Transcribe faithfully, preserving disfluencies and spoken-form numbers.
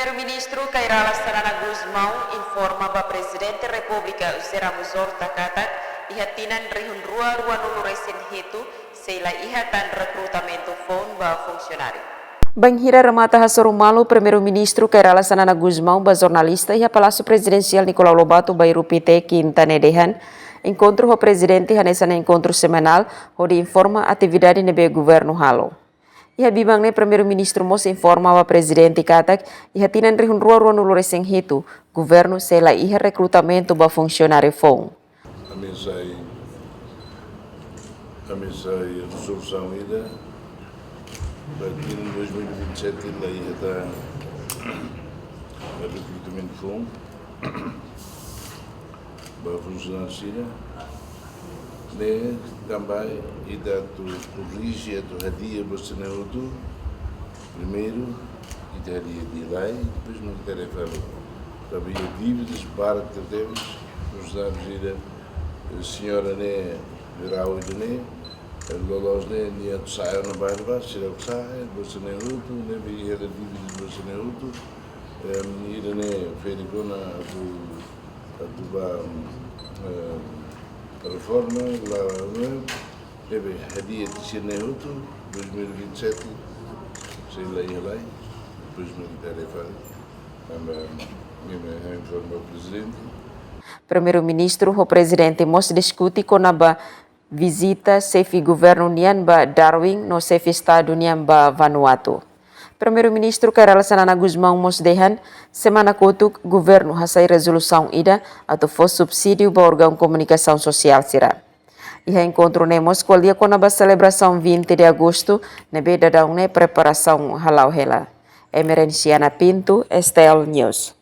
Primeiru-Ministru Kay Rala Xanana Gusmão informa ba Prezidente Repúblika José Ramos Horta katak iha tinan rihun rua ruanulu resin hitu sei la iha tan rekrutamentu foun ba funsionáriu. Bainhira remata hasoru malu Primeiru-Ministru Kay Rala Xanana Gusmão ba jornalista iha Palásiu Prezidensiál Nicolau Lobato, Bairru Pité, Kinta ne'e dehan, enkontru ho Prezidente hanesan enkontru semanál hodi informa atividade ne'ebé governu halo. Iha biban ne'e Primeiru-Ministru mós informa ba Prezidente katak iha tinan rihun rua ruanulu resin hitu governu sei la iha rekrutamentu ba funsionáriu foun. Ami sai, ami sai rezolusaun ida ba tinan dois mil e vinte e sete la iha tan rekrutamentu foun ba funsionáriu sira. Ne'e tanba ita atu korrije, atu hadi'a buat sira-ne'e hotu. Primeiru, ita hadi'a di'ak lai, depois mak ita refere. Tanba iha dívidas barak tebes, funsionáriu sira, eh, señora ne'e, jerál ida-ne'e, eh, loloos ne'e, nia atu sa'e ona ba, ba, sira atu sa'e, buat sira-ne'e hotu, ne'ebé iha dívidas, buat sira-ne'e hotu, eh, ida-ne'e, ferik ona atu atu ba, eh, reforma, la, eh, ne'ebé hadi'a tiha sira-ne'e hotu, dois mil e vinte e sete, sei la iha lai, depois mak ita refere, tanba ami mak informa Prezidente. Primeiru-Ministru ho Prezidente mós diskute kona-ba vizita xefe governu nian ba Darwin no xefe Estadu nian ba Vanuatu. Primeiru-Ministru Kay Rala Xanana Gusmão mós dehan, semana kotuk governu hasai rezolusaun ida atu fó subsídiu ba órgaun komunikasaun sosiál sira. Iha enkontru ne'e mós ko'alia kona-ba selebrasaun vinte de agostu, ne'ebé daudaun ne'e preparasaun hala'o hela. Emerenciana Pinto, S T L News.